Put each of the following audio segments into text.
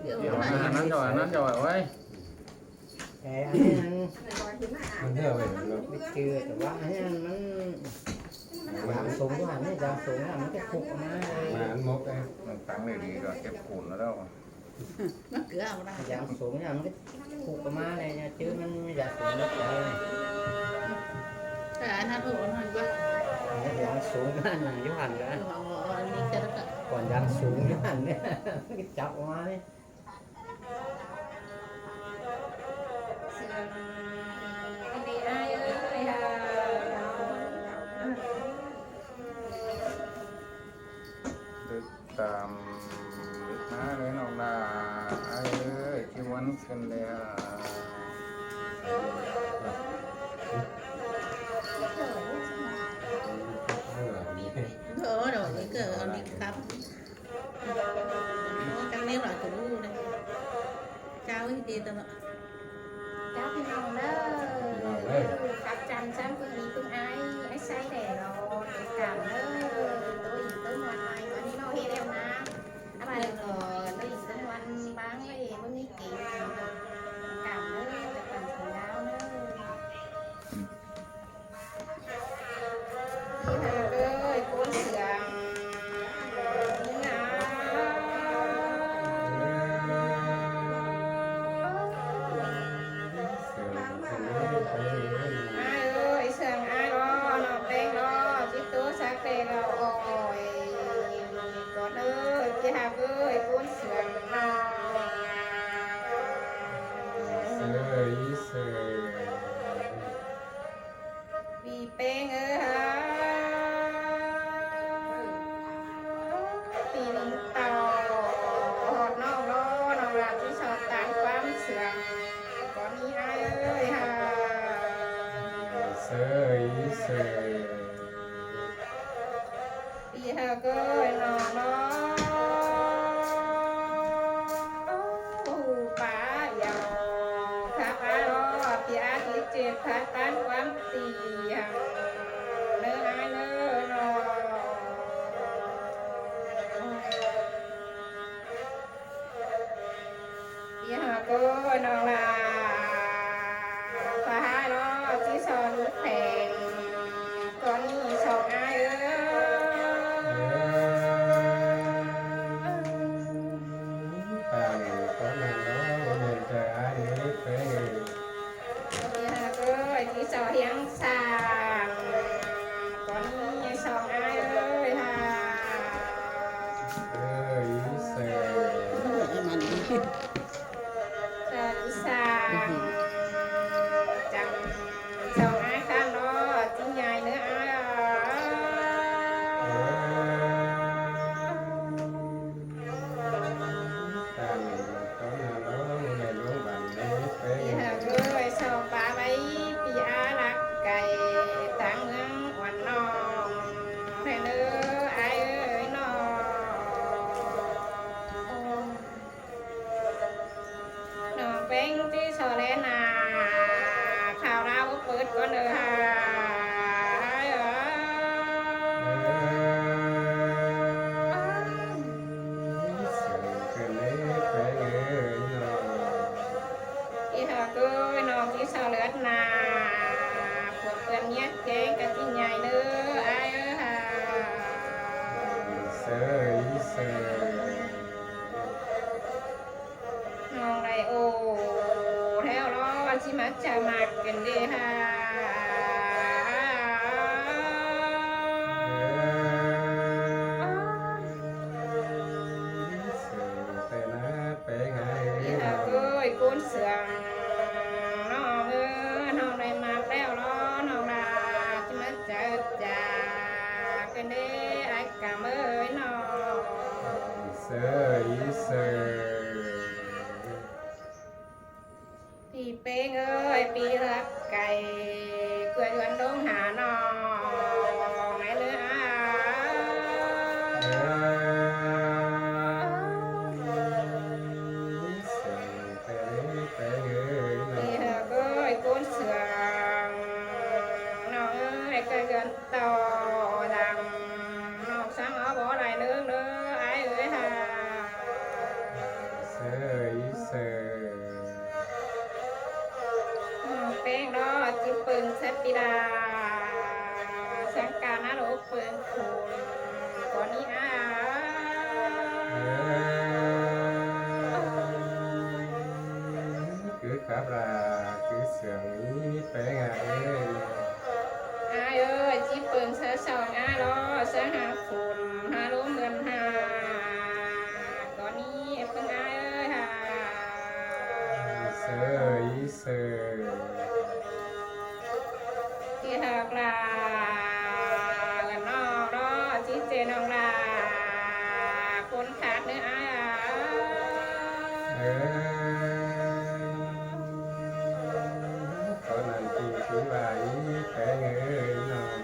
ດຽວ ອັນນັ້ນເຈົ້າ ອັນນັ້ນເຈົ້າໄວ້ ແຕ່ອັນນີ້ມັນ ມັນເຫຼືອໄວ້ເນາະ ໄປເຈີ ແຕ່ວ່າອັນນີ້ມັນ ມັນຢາງສົງຢູ່ຫັ້ນ ຢາງສົງຫັ້ນ ມັນຈະຄຸກອອກມາເລີຍ ມັນໝົດເລີຍ ຕັ້ງໄດ້ດີກໍເກັບໂກນແລ້ວ ມັນເກືອບໍ່ໄດ້ ຢາງສົງຫັ້ນ ມັນ ຄຸກອອກມາແລ້ວ ເຈີມັນຢາງສົງແລ້ວ ເອີ ອັນນັ້ນ ໂອ້ ອັນນັ້ນວ່າ ຢາງສົງຫັ້ນ ຢູ່ຫັ້ນລະ ເອີ ເອົາ ເອົາອັນນີ້ ກ່ອນຢາງສົງຢູ່ຫັ້ນ ຈັບອອກມາເລີຍ ເຊື່ອງ ເປັນໄດອ້າຍເອີຍ ເດີນຕາມເດັກມາເລີຍນ້ອງຫຼ້າ ອ້າຍເອີຍ ທີ່ວັນຂຶ້ນແລ້ວ ເອີ ດອກນີ້ກໍເອົານີ້ຄັບ ຈັກແນວຫຼາຍກໍຮູ້ເດ້ ເຈົ້າຊິເດຕະເນາະ ເຈົ້າພີ່ນ້ອງເດີ ພີ່ນ້ອງເດີ ຄັບຈັນຊັ້ນ ປຶ້ງອີປຶ້ງອາຍ ອ້າຍໄຊແດ່ລອ ຕິດຕາມເດີ ໂຕອີກໂຕມ່ວນໃໝ່ ຕອນນີ້ນ້ອງເຮັດແລ້ວນະ ອາບາດກໍໂຕອີກໂຕມ່ວນບາງເລີຍ ບໍ່ມີເກັ່ງ ຕິດຕາມເດີ ຈັກວັນສອງດາວເດີ ເອີຍ ໂກນເສື້ອງ ອ້າຍເອີຍ ເສື້ອງອ້າຍເນາະ ນ້ອງແປ້ງເນາະ ຈິດໂຕສັກແຕ່ລາວ ໂອ້ຍ ກ່ອນເອີຍ ທີ່ຮັກເອີຍ ໂກນເສື້ອງເນາະ ເຊີຍ ເຊີຍ ປີແປ້ງເອີຍ ປີລິງເຕົ່າ ຮອດນ້ອງເນາະ ນ້ອງຫຼ້າທີ່ຊອບຕາມຄວາມເຊື່ອ ກໍມີອ້າຍເອີຍ ເຊີຍ ເຊີຍ ປີເຮີເກີຍນ້ອງເນາະ ປາຢາວ ຄັບອາລອດ ປີອາທິດເຈັດ ຄັບຕາມຄວາມ ຕີຫຍັງເນີອ້າຍເນີນ້ອງ ທີ່ຮັກເອີຍນ້ອງຫຼ້າ ພາໃຫ້ລອດທີ່ສອນແຂວງ ກ່ອນນີ້ສອງອ້າຍເອີຍ ປານກໍນັ້ນເນາະ ບໍ່ແມ່ນເຈົ້າອ້າຍເອີຍ ແປ້ງເອີຍ ທີ່ຮັກເອີຍ ທີ່ສອງຮຽງສ້າງ ກ່ອນນີ້ສອງອ້າຍເອີຍ ເອີຍ ເອີຍ ເອີຍ ເອີຍ ອັນນັ້ນ ເອີຍ ສ້າງ ຈັງ ສອງອ້າຍຂ້າງເນາະ ຈິງໃຫຍ່ເນີອ້າຍ ເອີຍ ຕາມຕອນນັ້ນເນາະ ແມ່ນໂລງບານເດ້ ທີ່ເຮີເກີຍຊອກປາໄວ້ ປີອາລັກໄກ ທາງເມືອງອວນນ້ອງ ແທ້ເດີອ້າຍເອີຍນ້ອງ ນ້ອງແປ້ງທີ່ຊໍແລນາ ຂ່າວລາວບໍ່ເປີດກ່ອນເດີ ທີ່ເຮີເກີຍນ້ອງທີ່ຊໍເລືອດນາ ພວກເພື່ອນຍຽດແກງກະຈິໃຫຍ່ເດີອ້າຍເອີຍ ເຊີຍ ເຊີຍ ນ້ອງໄດ້ໂອແຖວລໍ ຊິມາຈະມັກກັນເດຫາ ເອີຍ ໂກນເສື້ອງ ນ້ອງເອີຍ ນ້ອງໄດ້ມັກແລ້ວລໍ ນ້ອງລາ ຊິມາຈະຈາກກັນເດ ອ້າຍກຳເອີຍນ້ອງ ເຊີຍ ເຊີຍ ພີ່ເປ້ງເອີຍ ພີ່ຮັກໄກ່ ເກືອເດືອນລົງຫານ້ອງໃນເນື້ອອາ ເອີຍ ເອີຍ ເອີຍ ໂກນເສື້ອງ ນ້ອງເອີຍ ເກີດເດືອນ ຕໍ່ດຳ ນ້ອງສັງເອົາບໍ່ໄດ້ເລີກເດີ ອ້າຍເອີຍຫາ ເ ເອີຍເຊີ ນ້ອງແປ້ງເນາະ ຈິເປິງສັດຕິດາ ສັງການະໂລກເປິງຄຸນ ກໍນີ້ອາ ເອີຍ ຄືຄັບລະ ຄືເຊື່ອງມີແປ້ງອາເອີຍ ອາເອີຍ ຈິເປິງສະສອງອາລໍ ສະຫາຝົນ ຫາລົມເງິນຫາ ກໍນີ້ເພິ່ນອາເອີຍຫາ ເຊີຍເຊີຍ ທີ່ຮັກລາ ເອີ້ນນ້ອງລໍ ຈິເຈນ້ອງລາ ຄົນຂາດເນື້ອອາຍ ເອີຍ ຕອນນັ້ນທີ່ຄືວ່າອີແປ້ງເອີຍນ້ອງ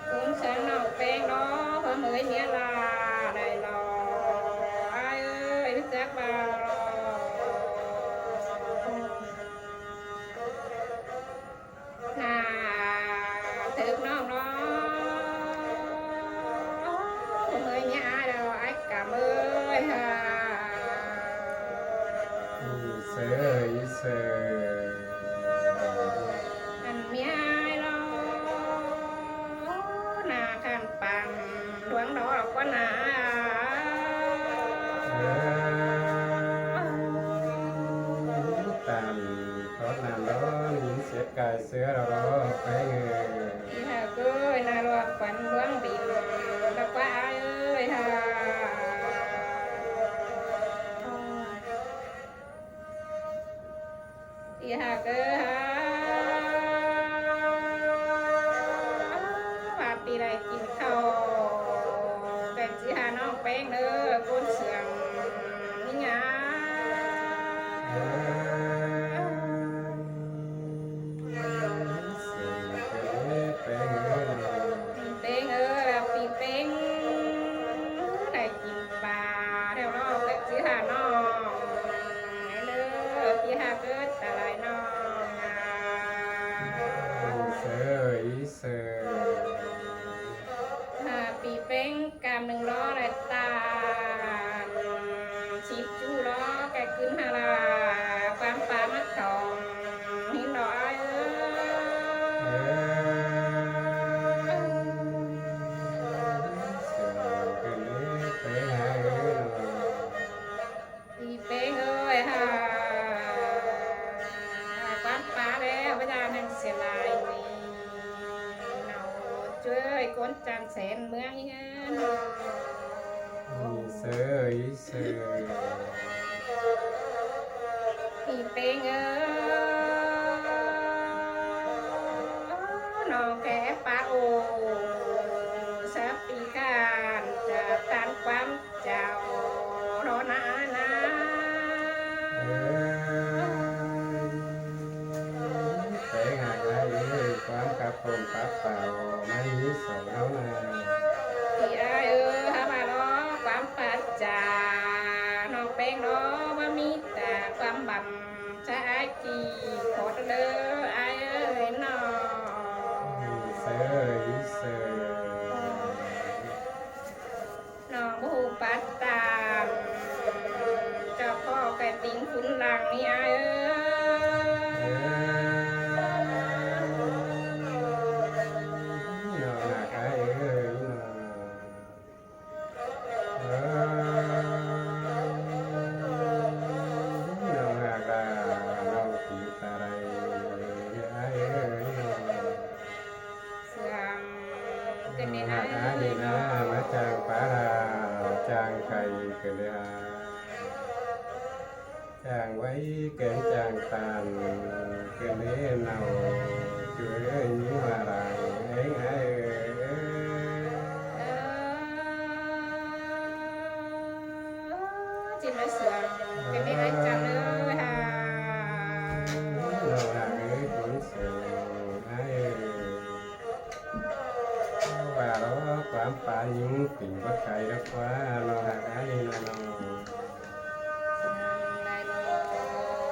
ຄຸນເຊື່ອງນ້ອງແປ້ງເນາະ ເພິ່ນເອີຍເມຍລາໄດ້ລອ ອາຍເອີຍ ຮູ້ຈັກບໍ່ ໜ້າຖືກນ້ອງເນາະ ເອີຍເມຍອາຍດອກ ອາຍກຳເອີຍ ອີເຊີຍ ອີເຊີຍ ອັນເມຍອາຍລອ ໜ້າຄັນປັງ ດວງດອກກວ່າໜ້າ ເອີ ຕານ ຕອນນັ້ນດອກ ຍິນສຽງກາຍ ເສືອລະລອກໄປເອີຍ ທີ່ຫາກເອີຍ ນາລວກຂວັນດວງບິນ ດອກວ່າອາຍເອີຍຫາ ທີ່ຫາກເອີຍຫາ ວ່າປີໄດ້ກິນເຂົ້າ ແຕ່ຊິຫານ້ອງແປ້ງເດີ ຄົນເຊື່ອງມີຫຍັງ ເອີຍ ເປັນເປັງເອີຍ ເປັນເປັງເອີຍ ປີເປັງ ໄດ້ກິນປາແລ້ວເນາະ ກໍຊິຫານ້ອງເດີ ທີ່ຫາເກີດຕາຫຼາຍນ້ອງ ເຊີຍ ເຊີຍ ຫາປີເປັງ ກາມໜຶ່ງລໍ້ ແລະ ຕານສິບຈູ່ລໍ້ ແກກຶນຫາລາ ຄວາມປາມັກທອງ ຫີນດອກອາຍເອີຍ ເອີ ເອີ ເປັນເປັງເອີຍ ຫາ ປີເປັງເອີຍ ຫາ ຄວາມປາແລ້ວ ພະຍາແຫ່ງເສຍລາຍນີ້ ເນາະ ເຈີຍ ຄົນຈັນແສນເມືອງ ເອີຍ ເຊີຍ ເຊີຍ ປີເປັງເອີຍ ນ້ອງແກປາໂອ ສະປີການຈະຕານຄວາມ ເຈົ້າລໍນານາ ເອີຍ ແປ້ງຫາກອາຍເອີຍ ຄວາມກັບຄົນປັບເປົ່າ ມາມີສອງເຮົານາ ທີ່ອາຍເອີຍ ຫາວ່າລໍຄວາມປັດຈາ ນ້ອງແປ້ງລໍວ່າມີແຕ່ຄວາມບຳ ສະອາຍກີ່ ຂໍເດີ ອາຍເອີຍນ້ອງ ເຊີຍ ເຊີຍ ນ້ອງບໍ່ຮູ້ປັດຕາມ ເຈົ້າພໍ່ແກ່ຕິງຄຸນຫຼັງນີ້ອາຍເອີຍ ນ້ອງຮັກອາຍເອີຍນ້ອງ ເອີ ນ້ອງຮັກອາຍ ນ້ອງຊິຕາຍ ອາຍເອີຍນ້ອງ ເຊື່ອງ ນ້ອງຮັກອາຍນີ້ນາ ມາຈ້າງປາ ຈ້າງໄຂ່ຂຶ້ນເດີ ຈ້າງໄວ້ແກງຈ້າງຕານ ຂຶ້ນເດີເນົ່າ ຈຸເອີຍຍິງວ່າລາງ ເອີງອາຍເອີຍ ເອີ ຈິມາເຊື່ອງ ເປັນໄດ້ອ້າຍຈັນເອີຍ ນ້ອງຮັກເອີຍ ຄົນເຊື່ອງ ອາຍເອີຍ ວ່າລະຄວາມປາຍິງ ປິ່ນບໍ່ໄກດອກວ່າ ນ້ອງຮັກອາຍນີ້ນະນ້ອງ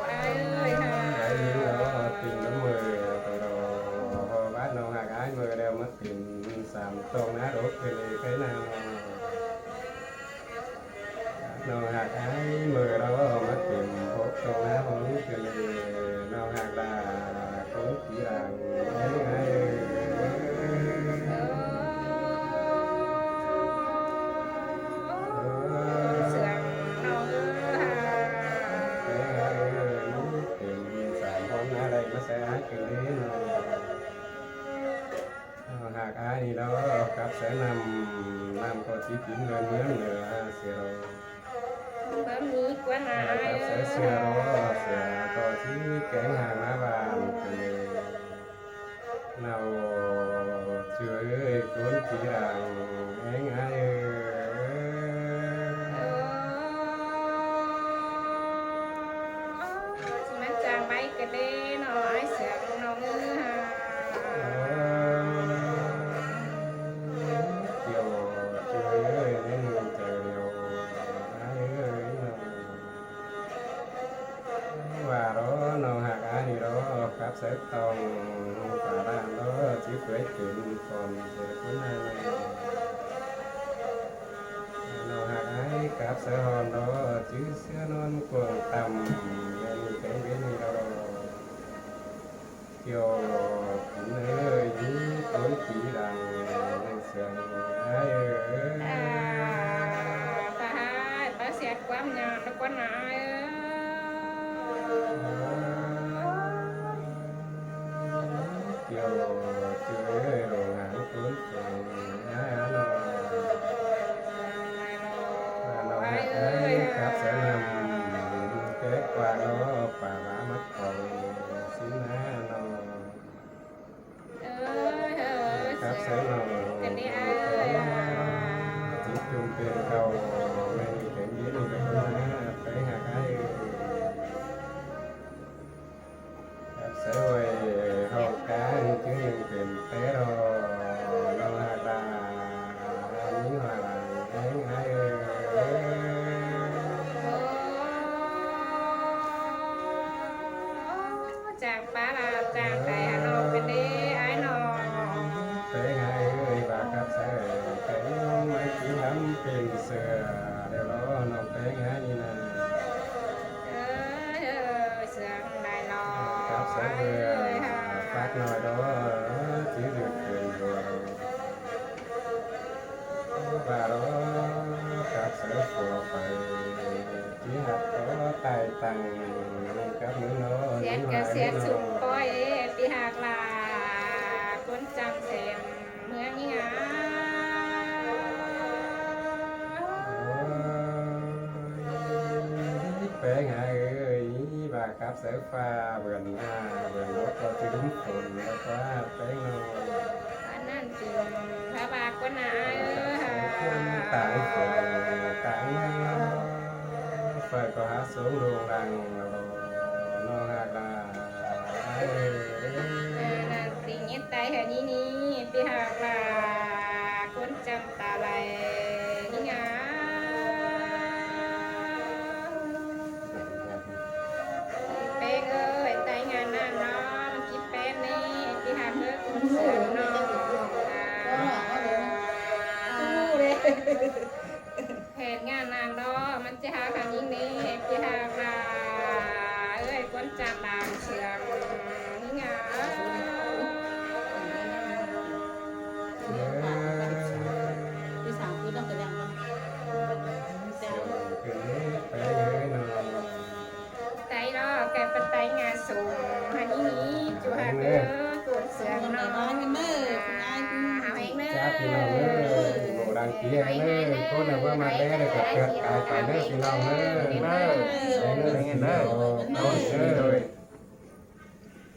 ໄດ້ຍິນລະຕິງລະເມີຕະຫຼອດ ວ່ານ້ອງຮັກອາຍເມີແລ້ວມາ ເປັນສາມຕອງນະລົກເປັນເອໄກນາ ນ້ອງຮັກອາຍເມີລະມາ ກິນເດີນເມືອງເໜືອເສຍດອກ ບໍ່ມີກວນອາຍ ເອີ ກັບໃສ່ເສື້ອດອກເສື້ອ ກໍຊິແກງຫາງໜ້າບ້ານເພິ່ນເດ ເນົ່າເຈີຍ ຄົນຂີ້ດັງແຮງອາຍເອີຍ. ຊິມາຈ້າງໄວ້ກໍເດ້ເນາະ ອ້າຍເສືອນ້ອງເອີຍ ກ່ຽວເຈີຍ ໃນໜຶ່ງໃຈດຽວ ອ້າຍເອີຍ ວ່າດອກ ນ້ອງຮັກອ້າຍນີ້ດອກ ກັບໃສ່ຕ້ອງຝາດ້ານດອກ ຊິເຄີຍເປັນກ່ອນເດີຄົນນາຍ ນ້ອງຮັກອ້າຍກັບສາຍຮ້ອນດອກ ຈື່ເສື້ອນອນກວ້າງຕ່ຳ ແມ່ນແຂງເວັນດອກ ກ່ຽວກິນເອີຍ ມີຄົນຂີ້ດັງເຊື່ອງອ້າຍເອີຍ ຕາຍ ຕາຍ ເສຍຄວາມຍາມແລ້ວກ່ອນນາເອີຍ. ກ່ຽວເຈີຍໂລຫາງຄົນເຊື່ອງອ້າຍເນາະ ນ້ອງຮັກອ້າຍກັບສາຍນ້ຳ ແກະກວ່າເນາະ ປາວາມາຂອງຊິນນາເນາະ ເອີຍ ກັບສາຍນ້ອງ ກັນນີ້ເອີຍ ຈິດຈຸ່ມເປັນເກົ່າ ແມ່ນເປັນຍິນກັບມາໄປຫາອ້າຍເອີຍ. ຮັບໃຊ້ໄວ້ເຮົາການຈຶ່ງຍັງເປັນແຕ່ລໍ ນ້ອງຮັກຫຼ້າມີຫົວຫຼາຍແຮງອ້າຍເອີຍ ຈາກປາລາຈາກໄກຫານ້ອງເພິ່ນເດ້ອ້າຍນ້ອງ ແປງອ້າຍເອີຍ ບາກກັບໃຊ້ແປງນ້ອງໄມ້ທີ່ທຳເປັນເສື້ອແລ້ວລໍ ນ້ອງແປງອ້າຍນີ້ນາ ເອີຍ ເສື້ອຫຼາຍຫຼໍ່ ກັບໃຊ້ເບື່ອ ຝາກໜ້ອຍດອກ ຊິຖືກເປັນດວງ ວ່າດອກ ກັບໃຊ້ຜົວໄປ ທີ່ຮັກກໍຕາຍຕັ້ງ ກັບມືນ້ອຍ ສຽນກໍສຽນສຸມປ່ອຍ ທີ່ຮັກຫຼ້າ ຄົນຈັງແສນ ເມືອງງາມ ໂອ້ຍ ແປງອ້າຍເອີຍ ວ່າກັບໃສ່ຟ້າເບືອນໜ້າເບືອນລົດກໍຈະຫຼຸ້ມຝົນແລ້ວວ່າແປງນ້ອງ ອັນນັ້ນຈິງ ພະບາກວ່ານາເອີຍ ຕາງເຝື່ອຍຕາງເມືອງ ຂ້ອຍກໍຫາສົງໂດ່ງດັງ ນ້ອງຮັກຫຼ້າ ເອີ ນາງຕິງເຮັດໃດເຮີນີ້ນີ້ ທີ່ຫາກວ່າຄົນຈຳຕາໄລນີ້ນາ ແປ້ງເອີຍ ໃຕ້ງານນາງເນາະ ມັນກິນແປ້ງນີ້ ທີ່ຫາກເຮີຄົນເຊື່ອເນາະ ແຜນງານນາງເນາະ ມັນຈະຫາກະຍິງນີ້ ທີ່ຫາກວ່າ ເອີຍ ຄົນຈາກຕ່າງເຊື່ອງນີ້ນາ ທີ່ສາມຄືຕ້ອງໄປແລ້ວມັນ ໄດ້ເນາະ ແກ່ປັດໄຕງານສົງ ອັນນີ້ນີ້ ຈູຮັກເດີ ກົນເຊື່ອງເນາະ ເຮົາເອງເດີ ຈັບພີ່ນ້ອງເດີ ໂບກດັງເກຍເດີ ຄົນໃດບໍ່ມັກແດ່ເດີ ກໍເກີດກາຍໄປເດີ ພີ່ນ້ອງເດີ ເດີ ເດີ ເດີ ເດີ